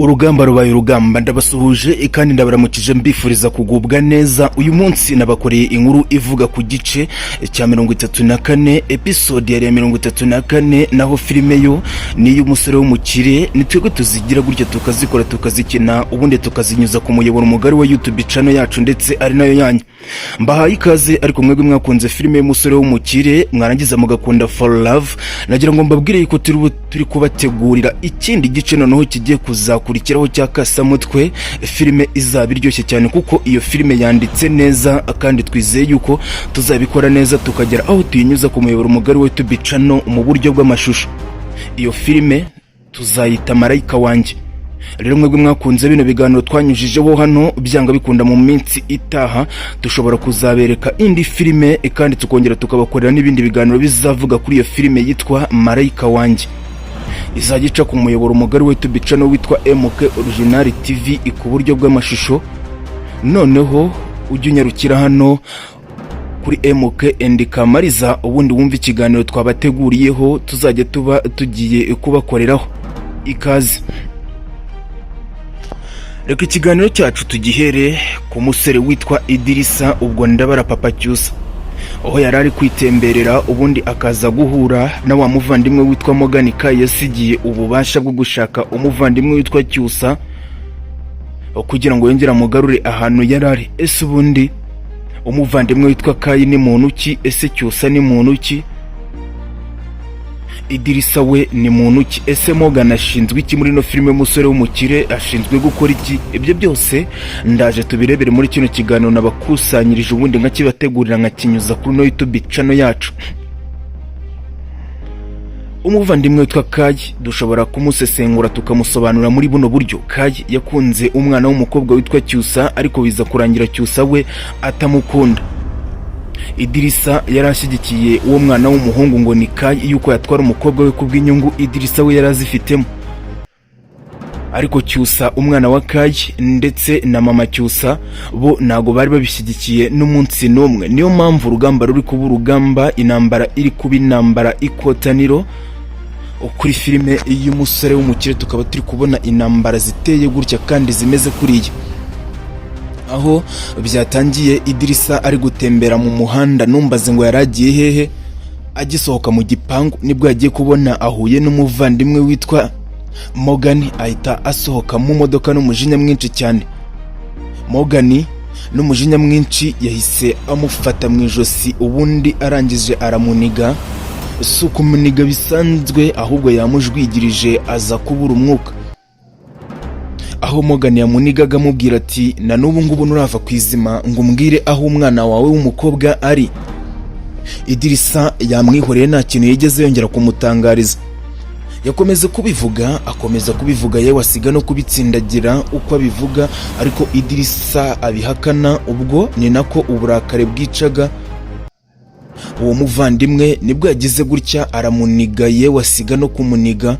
Urugamba rubaye urugamba. Ndabasuhuje kandi ndabaramukije, mbifuriza kugubwa neza. Uyu munsi nabakoreye inkuru ivuga ku gice cya 34, episode yari ya 34. Naho filime yo ni iy'umusore w'umukire. Ni twebwe tuzigira gutya, tukazikora, tukazikina, ubundi tukazinyuza ku muyoboro mugari wa YouTube channel yacu, ndetse ari nayo yanyu. Mbahaye ikaze. Ariko mwebwe mwakunze filime y'umusore w'umukire, mwarangiza mugakunda For Love, nagira ngo mbabwire yuko turi kubategurira ikindi gice noneho kigiye kuzakurikiraho cya Kasamutwe, filime izaba iryoshye cyane, kuko iyo filime yanditse neza kandi twizeye yuko tuzabikora neza, tukagera aho tuyinyuza ku muyoboro mugari wa YouTube channel mu buryo bw'amashusho. Iyo filime tuzayita Marayika Wanjye. Rero mwebwe mwakunze bino biganiro twanyujijeho hano, byanga bikunda mu minsi itaha dushobora kuzabereka indi filime, kandi tukongera tukabakorera n'ibindi biganiro bizavuga kuri iyo filime yitwa Marayika Wanjye, izajya ica ku muyoboro mugari wa YouTube channel witwa MK Original TV ku buryo bw'amashusho. Noneho ujye unyarukira hano kuri MK and Kamariza, ubundi wumve ikiganiro twabateguriyeho tuzajya tuba tugiye kubakoreraho. Ikaze. Reka ikiganiro cyacu tugihere ku musore witwa Idirisa, ubwo ndabara Papa Cyusa, aho yari ari kwitemberera, ubundi akaza guhura na wa muvandimwe witwa Morgan Kai yasigiye ububasha bwo gushaka umuvandimwe witwa Cyusa kugira ngo yongere amugarure ahantu yari ari. Ese ubundi umuvandimwe witwa Kayi ni muntu ki? Ese Cyusa ni muntu ki? Idirisa we ni muntu ki? Ese Morgan ashinzwe iki muri ino filime y'umusore w'umukire? Ashinzwe gukora iki? Ibyo byose ndaje tubirebere muri kino kiganiro nabakusanyirije, ubundi nkakibategurira, nkakinyuza kuri no YouTube channel yacu. Umuvandimwe witwa Kayi dushobora kumusesengura, tukamusobanura muri buno buryo: Kayi yakunze umwana w'umukobwa witwa Cyusa, ariko biza kurangira Cyusa we atamukunda. Idirisa yari ashyigikiye uwo mwana w'umuhungu ngo ni Kayi, yuko yatwara umukobwa we kubw'inyungu Idirisa we yari azifitemo. Ariko Cyusa, umwana wa Kayi, ndetse na mama Cyusa bo ntago bari babishyigikiye n'umunsi n'umwe. Niyo mpamvu urugamba ruri kuba urugamba, intambara iri kuba intambara ikotaniro. Kuri filime y'umusore w'umukire tukaba turi kubona intambara ziteye gutya kandi zimeze kuriya. Aho byatangiye, Idirisa ari gutembera mu muhanda, numbaze ngo yari agiye hehe. Agisohoka mu gipangu nibwo yagiye kubona ahuye n'umuvandimwe witwa Morgan, ahita asohoka mu modoka n'umujinya mwinshi cyane. Morgan n'umujinya mwinshi yahise amufata mu ijosi, ubundi arangije aramuniga. Si ukumuniga bisanzwe, ahubwo yamujwigirije aza kubura umwuka. Aho Morgan yamunigaga amubwira ati: "Na n'ubu ngubu nurava ku izima ngo umbwire aho umwana wawe w'umukobwa ari." Idirisa yamwihoreye, nta kintu yigeze yongera kumutangariza. Yakomeza kubivuga, akomeza kubivuga, yewe asiga no kubitsindagira uko abivuga, ariko Idirisa abihakana. Ubwo ni nako uburakari bwicaga uwo muvandimwe, nibwo yagize gutya aramuniga, yewe asiga no kumuniga.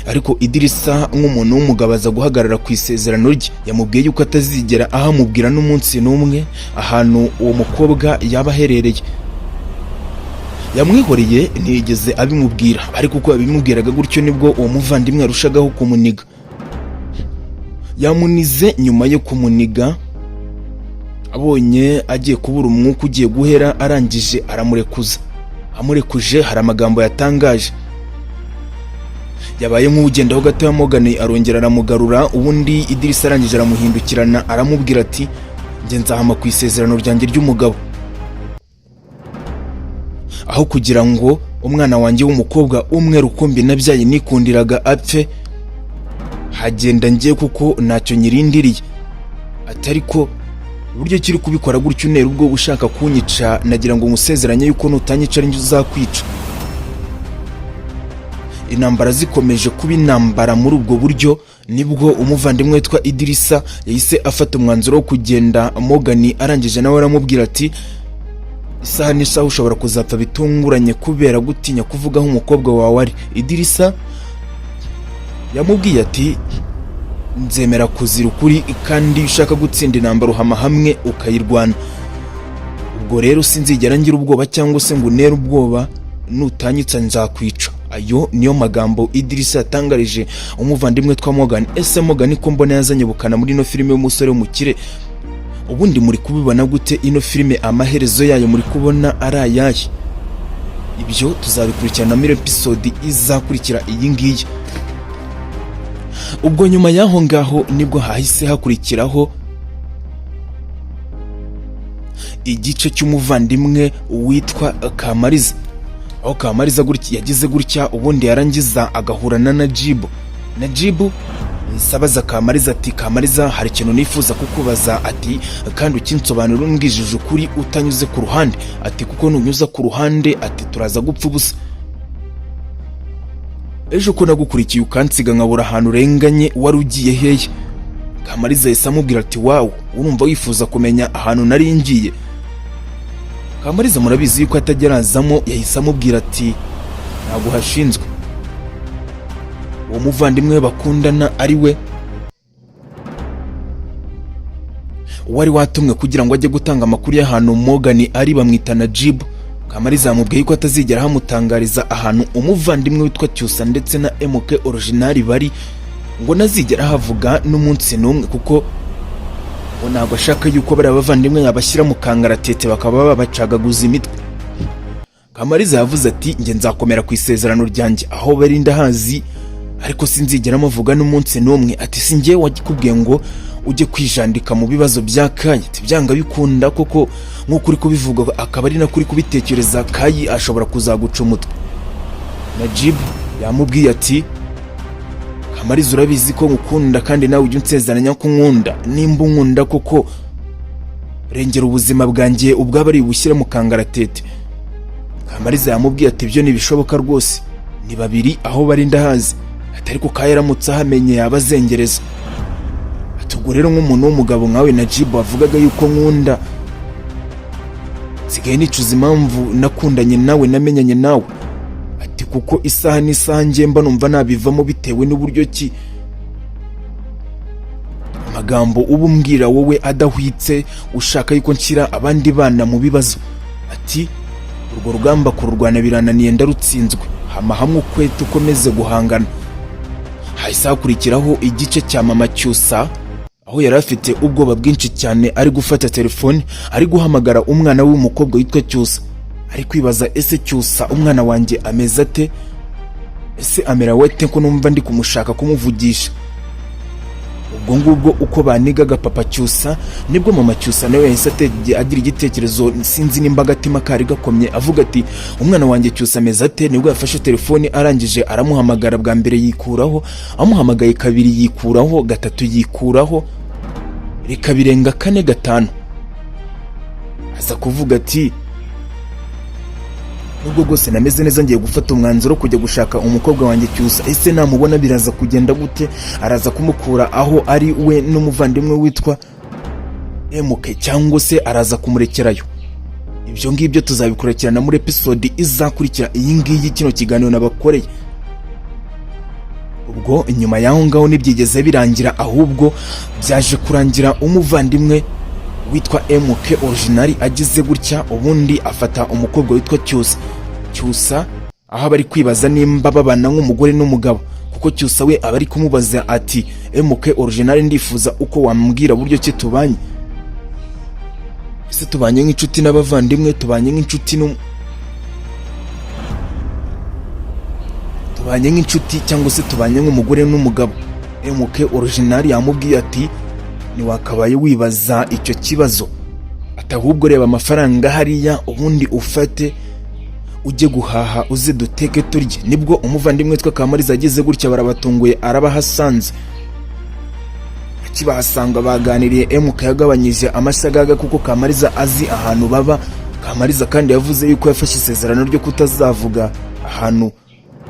Ariko Idirisa nk'umuntu w'umugabo aza guhagarara ku isezerano rye. Yamubwiye yuko atazigera ahamubwira n'umunsi n'umwe ahantu uwo mukobwa yaba aherereye. Yamwihoreye, ntiyigeze abimubwira. Ariko uko yabimubwiraga gutyo, nibwo uwo muvandimwe yarushagaho kumuniga. Yamunize. Nyuma yo kumuniga, abonye agiye kubura umwuka, ugiye guhera, arangije aramurekuza. Amurekuje hari amagambo yatangaje. Yabaye nk'ugendaho gato ya Morgan, arongera aramugarura. Ubundi Idirisa arangije aramuhindukirana, aramubwira ati: "Njye nzahama ku isezerano ryanjye ry'umugabo. Aho kugira ngo umwana wanjye w'umukobwa umwe rukumbi nabyaye nikundiraga apfe, hagenda njye kuko ntacyo nyirindiriye." Atari ko uburyo kiri kubikora gutyo untera ubwo ushaka kunyica, nagira ngo nkusezeranye yuko nutanyica ari njye uzakwica. Intambara zikomeje kuba intambara muri ubwo buryo, nibwo umuvandimwe witwa Idirisa yahise afata umwanzuro wo kugenda. Morgan arangije nawe aramubwira ati: "Isaha n'isaha ushobora kuzapfa bitunguranye kubera gutinya kuvuga aho umukobwa wawe ari." Idirisa yamubwiye ati: "Nzemera kuzira ukuri, kandi iyo ushaka gutsinda intambara uhama hamwe ukayirwana. Ubwo rero sinzigera ngira ubwoba cyangwa se ngo untere ubwoba. Nutanyitsa nzakwica." Ayo niyo magambo Idirisa yatangarije umuvandimwe twa Morgan. Ese Morgan ko mbona yazanye bukana muri ino filime y'umusore w'umukire, ubundi muri kubibona gute? Ino filime amaherezo yayo muri kubona ari ayahe? Ibyo tuzabikurikirana muri episode izakurikira iyi ngiyi. Ubwo nyuma y'aho ngaho nibwo hahise hakurikiraho igice cy'umuvandimwe witwa Kamariza, aho Kamariza gutya yagize gutya, ubundi yarangiza agahura na Najibu. Najibu yahise abaza Kamariza ati: "Kamariza, hari ikintu nifuza kukubaza," ati "kandi ukinsobanurira umbwijije ukuri utanyuze ku ruhande," ati "kuko nunyuza ku ruhande," ati "turaza gupfa ubusa. Ejo ko nagukurikiye ukansiga nkabura ahantu urenganye, wari ugiye hehe?" Kamariza yahise amubwira ati: "Wow, urumva wifuza kumenya ahantu nari ngiye?" Kamariza murabizi yuko atajya arazamo. Yahise amubwira ati: "Ntabwo hashinzwe." Uwo muvandimwe we bakundana, ari we wari watumwe kugira ngo ajye gutanga amakuru y'ahantu Morgan ari, bamwita Najib. Kamariza yamubwiye ko atazigera hamutangariza ahantu umuvandimwe witwa Cyusa ndetse na MK Original bari, ngo ntazigera ahavuga n'umunsi n'umwe, kuko ngo ntabwo ashaka yuko bariya bavandimwe yabashyira mu kangaratete bakaba babacagaguza imitwe. Kamariza yavuze ati: "Njye nzakomera ku isezerano ryanjye, aho bari ndahazi, ariko sinzigera muvuga n'umunsi n'umwe." Ati: "Si njye wakubwiye ngo ujye kwijandika mu bibazo bya Kayi?" Ati: "Byanga bikunda koko nk'uko uri kubivuga akaba ari nako uri kubitekereza, Kayi ashobora kuzaguca umutwe." Najib yamubwiye ati: "Kamariza, urabizi ko ngukunda kandi nawe ujya unsezeranya ko unkunda. Nimba unkunda koko, rengera ubuzima bwanjye ubwaba ari bushyire mu kangaratete." Kamariza yamubwiye ati: "Ibyo ntibishoboka rwose, ni babiri, aho bari ndahazi," ati "ariko Kayi aramutse ahamenye yaba azengereza." Ati: "Ubwo rero nk'umuntu w'umugabo nkawe Najib wavugaga yuko nkunda, nsigaye nicuza impamvu nakundanye nawe, namenyanye nawe," ati "kuko isaha n'isaha njye mba numva nabivamo bitewe n'uburyo ki amagambo uba umbwira wowe adahwitse, ushaka yuko nshyira abandi bana mu bibazo." Ati: "Urwo rugamba kururwana birananiye, ndarutsinzwe, hama hamwe ukwete ukomeze guhangana." Hahise hakurikiraho igice cya mama Cyusa, aho yari afite ubwoba bwinshi cyane, ari gufata telefone ari guhamagara umwana w'umukobwa witwa Cyusa, ari kwibaza: "Ese Cyusa umwana wanjye ameze ate? Ese amera wete ko numva ndi kumushaka kumuvugisha?" Ubwo ngubwo uko banigaga papa Cyusa, nibwo mama Cyusa nawe yahise agira igitekerezo, sinzi nimba agatima kari gakomye, avuga ati: "Umwana wanjye Cyusa ameze ate?" Nibwo yafashe telefoni, arangije aramuhamagara. Bwa mbere yikuraho, amuhamagaye kabiri yikuraho, gatatu yikuraho, reka birenga kane, gatanu, aza kuvuga ati: "Nubwo rwose nameze neza, ngiye gufata umwanzuro wo kujya gushaka umukobwa wanjye Cyusa. Ese namubona biraza kugenda gute? Araza kumukura aho ari we n'umuvandimwe witwa MK, cyangwa se araza kumurekerayo?" Ibyo ngibyo tuzabikurikirana muri episode izakurikira iyi ngiyi, kino kiganiro nabakoreye. Ubwo inyuma y'aho ngaho ntibyigeze birangira, ahubwo byaje kurangira umuvandimwe witwa MK Original agize gutya, ubundi afata umukobwa witwa Cyusa. Cyusa aho aba ari kwibaza nimba babana nk'umugore n'umugabo, kuko Cyusa we aba ari kumubaza ati: "MK Original, ndifuza uko wambwira buryo ki tubanye. Ese tubanye nk'inshuti n'abavandimwe, tubanye nk'inshuti tubanye nk'inshuti, cyangwa se tubanye nk'umugore n'umugabo?" MK Original yamubwiye ati: "Ntiwakabaye wibaza icyo kibazo," ati "ahubwo reba amafaranga hariya, ubundi ufate ujye guhaha uze duteke turye." Nibwo umuvandimwe witwa Kamariza ageze gutya, barabatunguye, arabahasanze. Akibahasanga baganiriye. MK yagabanyije amashagaga kuko Kamariza azi ahantu baba. Kamariza kandi yavuze yuko yafashe isezerano ryo kutazavuga ahantu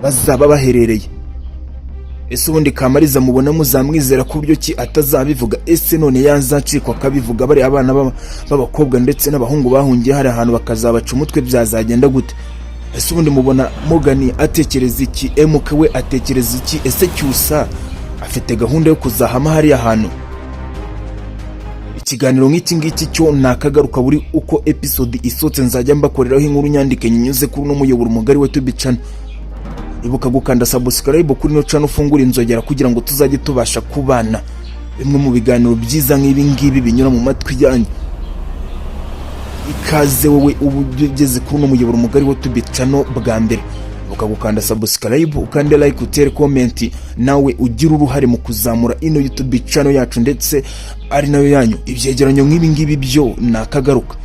bazaba baherereye. Ese ubundi Kamariza mubona muzamwizera ku buryo ki atazabivuga? Ese none yazacikwa akabivuga, bariya abana b'abakobwa ndetse n'abahungu bahungiye hari ahantu bakazabaca umutwe, byazagenda gute? Ese ubundi mubona Morgan atekereza iki? MK we atekereza iki? Ese Cyusa afite gahunda yo kuzahama hariya hantu? Ikiganiro nk'iki ngiki cyo nakagaruka. Buri uko episode isohotse nzajya mbakoreraho inkuru, nyandike nyinyuze kuri uno muyoboro mugari wa Tube Channel. Ibuka gukanda subscribe kuri ino channel, ufungura inzogera kugira ngo tuzajye tubasha kubana bimwe mu biganiro byiza nk'ibi ngibi binyura mu matwi yanyu. Ikaze wowe uba ugeze kuri uno muyoboro mugari wa Tubi Channel bwa mbere, ukagukanda subscribe, ukande like, utere comment, nawe ugira uruhare mu kuzamura ino YouTube channel yacu ndetse ari nayo yanyu. Ibyegeranyo nk'ibi ngibi byo ni akagaruka.